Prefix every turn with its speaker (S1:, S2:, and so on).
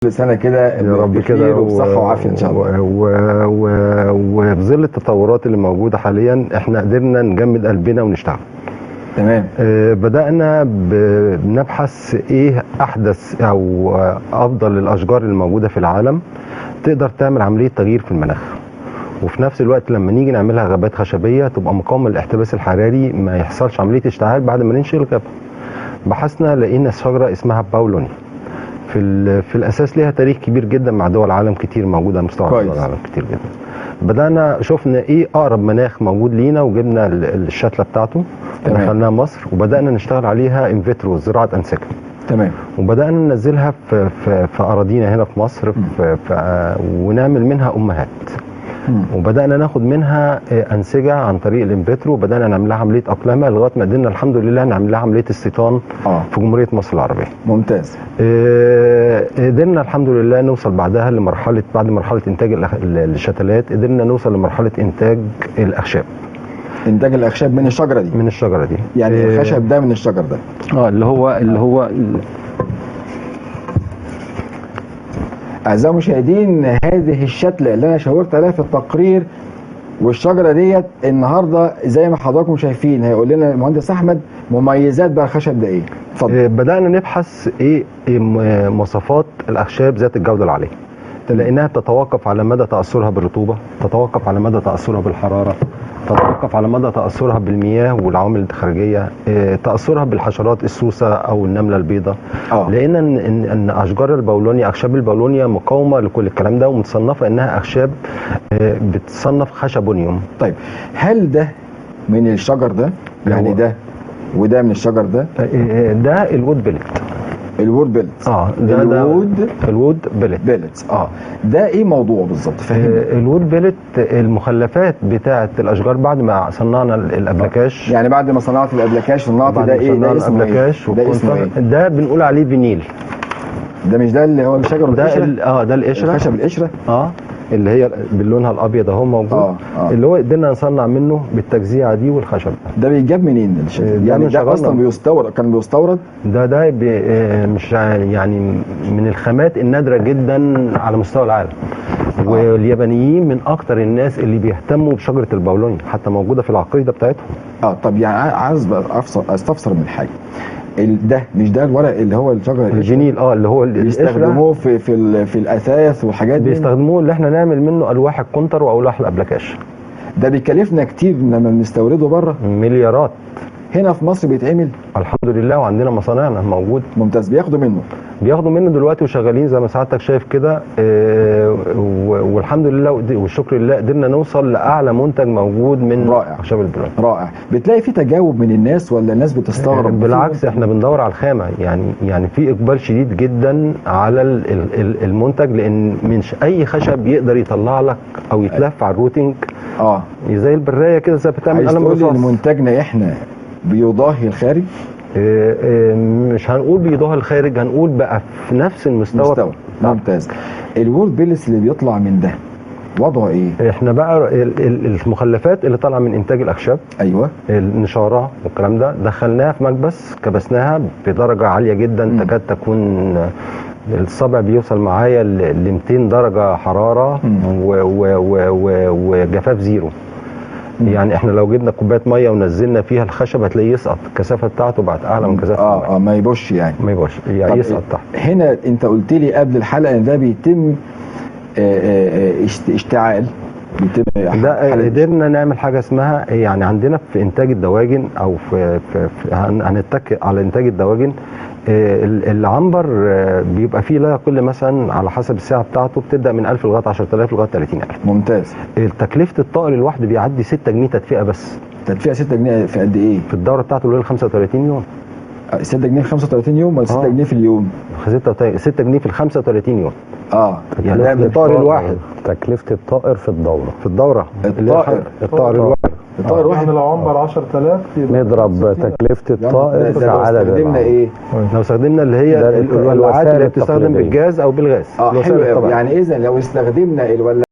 S1: سنة كده
S2: يا رب
S1: بخير
S2: كده
S1: وبصحه وعافيه ان شاء الله.
S2: وفي ظل التطورات اللي موجودة حاليا احنا قدرنا نجمد قلبنا ونشتغل.
S1: تمام.
S2: بدأنا بنبحث ايه احدث او افضل الاشجار الموجودة في العالم تقدر تعمل عملية تغيير في المناخ، وفي نفس الوقت لما نيجي نعملها غابات خشبيه تبقى مقاومة للاحتباس الحراري، ما يحصلش عملية اشتعال بعد ما ننشئ الغابة. بحثنا لقينا شجرة اسمها باولونيا، في الاساس ليها تاريخ كبير جدا مع دول العالم كتير، موجودة على مستوى دول العالم كتير جدا. بدأنا شفنا ايه اقرب مناخ موجود لينا وجبنا الشتله بتاعته دخلناها مصر وبدأنا نشتغل عليها in vitro زراعة انسجة.
S1: تمام.
S2: وبدأنا ننزلها في اراضينا هنا في مصر في ونعمل منها امهات. وبدأنا ناخد منها انسجة عن طريق ال in vitro، وبدأنا نعمل لها عملية اقلامه لغاية ما قدرنا الحمد لله نعمل لها عملية استيطان في جمهورية مصر العربية.
S1: ممتاز.
S2: قدرنا الحمد لله نوصل بعدها لمرحلة، بعد مرحلة انتاج الشتلات قدرنا نوصل لمرحلة انتاج الاخشاب.
S1: انتاج الاخشاب من الشجرة دي.
S2: من الشجرة دي.
S1: يعني الخشب ده من الشجر ده.
S2: اللي هو
S1: أعزائي المشاهدين، هذه الشتلة اللي أنا شاورت عليها في التقرير والشجرة ديت النهاردة زي ما حضراتكم شايفين هيقول لنا المهندس أحمد مميزات بقى الخشب ده إيه؟ اتفضل.
S2: بدأنا نبحث إيه مواصفات الأخشاب ذات الجودة العالية، لأنها بتتوقف على مدى تأثرها بالرطوبة، تتوقف على مدى تأثرها بالحرارة، تتوقف على مدى تأثرها بالمياه والعوامل الخارجية، تأثرها بالحشرات السوسة أو النملة البيضاء. لأن إن أشجار الباولونيا، أخشاب الباولونيا مقاومة لكل الكلام ده، ومتصنفة إنها أخشاب بتصنف خشبونيوم.
S1: طيب هل ده من الشجر ده؟ يعني ده وده من الشجر ده؟
S2: ده ال wood pellet.
S1: ال wood pellet.
S2: ده
S1: ال wood
S2: ال wood pellet
S1: pellets. ده ايه موضوعه بالظبط؟ فهمني.
S2: ال wood pellet المخلفات بتاعه الاشجار بعد ما صنعنا الابلكاش.
S1: يعني بعد ما صنعت الابلكاش صنعت ده ايه؟ ده اسمه ايه؟ ده اسمه ايه؟
S2: ده بنقول عليه فينيل.
S1: ده مش ده اللي هو الشجر
S2: ده ده القشرة،
S1: الخشب القشرة
S2: اللي هي بلونها الابيض اهو موجود. اللي هو قدرنا نصنع منه بالتجزيعه دي والخشب
S1: ده. بيتجاب منين الشجر؟ يعني ده اصلا بيستورد؟ كان بيستورد
S2: ده مش يعني من الخامات النادرة جدا على مستوى العالم. واليابانيين من اكتر الناس اللي بيهتموا بشجرة الباولونيا، حتى موجودة في العقيدة بتاعتهم.
S1: طب يعني عايز استفسر من حاجة. ده مش ده الورق اللي هو الشجر
S2: الجنيل اللي هو
S1: بيستخدموه في في في الاثاث والحاجات دي،
S2: بيستخدموه اللي احنا نعمل منه الواح الكونتر والواح الابلكاش.
S1: ده بيكلفنا كتير لما بنستورده بره،
S2: مليارات.
S1: هنا في مصر بيتعمل
S2: الحمد لله، وعندنا مصانعنا موجود.
S1: ممتاز. بياخدوا منه،
S2: بياخدوا منه دلوقتي وشغالين زي ما سعادتك شايف كده. والحمد لله والشكر لله قدرنا نوصل لاعلى منتج موجود من اخشاب البلون.
S1: رائع. بتلاقي في تجاوب من الناس ولا الناس بتستغرب؟
S2: بالعكس، احنا بندور على الخامة، يعني في اقبال شديد جدا على المنتج، لان مش اي خشب يقدر يطلع لك او يتلف على الروتنج. زي البرايه كده، زي بتعمل قلم رصاص.
S1: منتجنا احنا بيضاهي الخارج؟
S2: مش هنقول بيضاهي الخارج، هنقول بقى في نفس المستوى.
S1: ممتاز. ال wood pellets اللي بيطلع من ده وضعه ايه؟
S2: احنا بقى المخلفات اللي طالعه من انتاج الاخشاب،
S1: ايوه،
S2: النشاره والكلام ده، دخلناها في مكبس، كبسناها بدرجة عالية جدا تكاد تكون الصابع بيوصل معايا ل 200 درجه حرارة وجفاف zero. يعني احنا لو جبنا كوباية مية ونزلنا فيها الخشب هتلاقيه يسقط، الكثافة بتاعته بقت اعلى من كثافة
S1: ما يبوش، يعني
S2: ما يبوش، يعني يسقط تحت.
S1: هنا انت قلت لي قبل الحلقة ان ده بيتم اشتعال، بيتم
S2: ده قدرنا نعمل حاجة اسمها، يعني عندنا في انتاج الدواجن او في هنتك على انتاج الدواجن، العنبر بيبقى فيه لا يقل مثلا على حسب الساعة بتاعته بتبدا من 1000 لغاية 10000 لغاية 30000.
S1: ممتاز.
S2: تكلفة الطائر الواحد بيعدي 6 جنيه تدفئه بس.
S1: تدفئه 6 جنيه في قد ايه؟
S2: في الدورة بتاعته اللي هي 35 يوم.
S1: 6 جنيه في 35 يوم ولا 6 جنيه في اليوم؟
S2: 6 جنيه في ال 35 يوم.
S1: يعني ده
S2: الطائر الواحد.
S3: تكلفة الطائر في الدورة.
S2: في الدورة. الطائر الواحد.
S1: الطائر الواحد
S4: لو عنبر 10000
S3: نضرب تكلفة الطائر في عدد.
S1: استخدمنا ايه؟
S2: لو استخدمنا اللي هي الولاعات اللي بتستخدم بالجاز او بالغاز.
S1: حلو. يعني اذا لو استخدمنا الولاعات